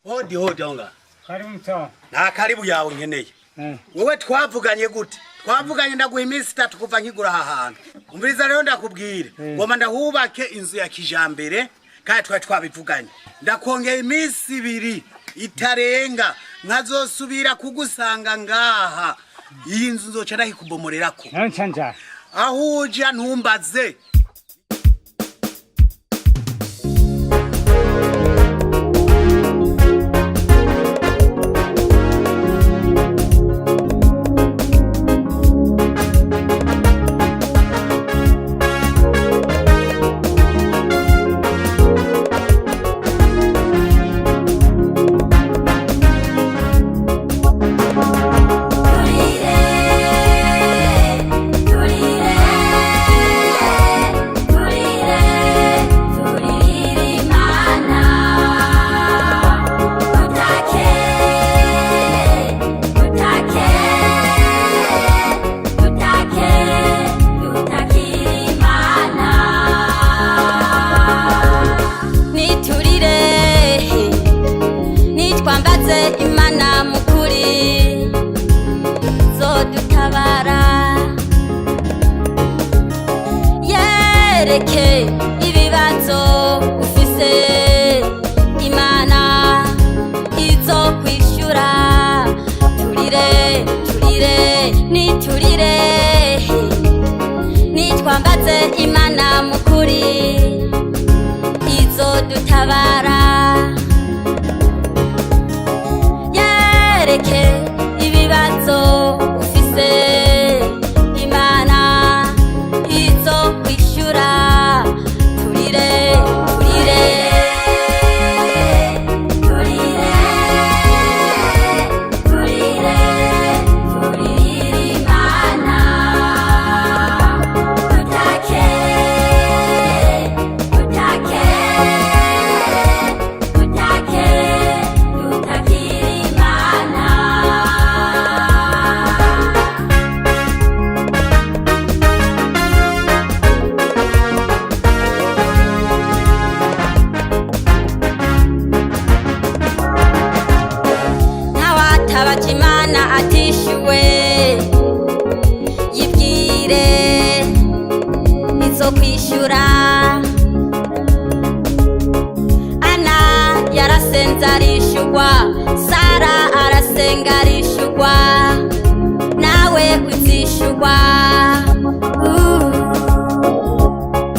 Hodi hodi onga. Karibu mtawa. Nta karibu yawe nkeneye. Wewe twavuganye gute? Twavuganye ndaguha iminsi itatu kuva nkigura aha hantu. Umviriza rero ndakubwire. Ngoma ndahubake inzu ya kijambere kandi twari twabivuganye. Ndakongera iminsi ibiri itarenga nkazosubira kugusanga ngaha. Iyi nzu nzoca ndahikubomorerako. None nca. Aho uja ntumbaze. Turire, turire, turire, turirire Imana. Tutake, tutake, tutake, tutakire Imana. Niturire, nitwambaze Imana mukuri zodutabara, yereke ibibazo ufise, Imana izokwishura. Turire, turire, niturire, nitwambaze Imana mukuri izodutabara, yereke ibibazo ufise, Imana izokwishura. Turire, turire, Turire, turire, turirire Imana. Tutake, tutake, tutake, tutakire Imana. Ntawatabaje Imana atishyuwe, yibwire izokwishura. Ana yarasenze arishugwa, Sara arasenga arishugwa, nawe uzishugwa.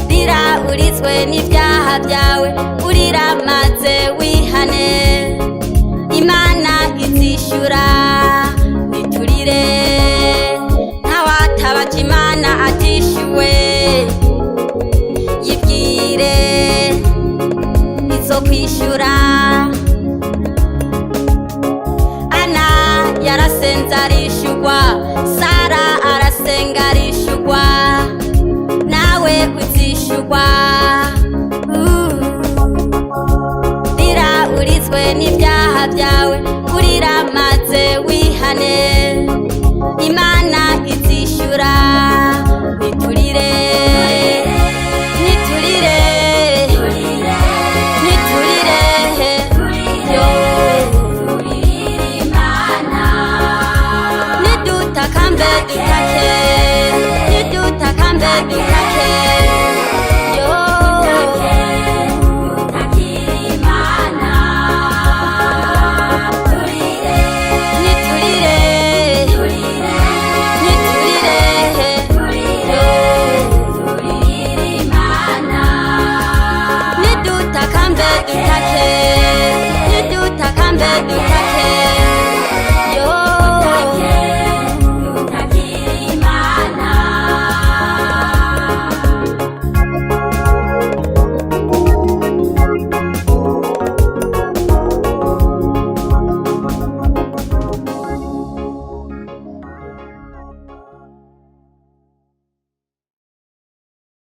Rira urizwe n'ibyaha byawe, urira maze wihane, Imana izishura. Niturire, ntawatabaje Imana atishyuwe, yibwire izokwishura. Ana yarasenze arishugwa, Sara arasenga arishugwa, nawe uzishugwa. Rira urizwe n'ibyaha byawe, urira maze wihane, Imana izishura. Niturire, niturire, niturire, yo. Turirire Imana. Nidutakambe dutake, nidutakambe dutake.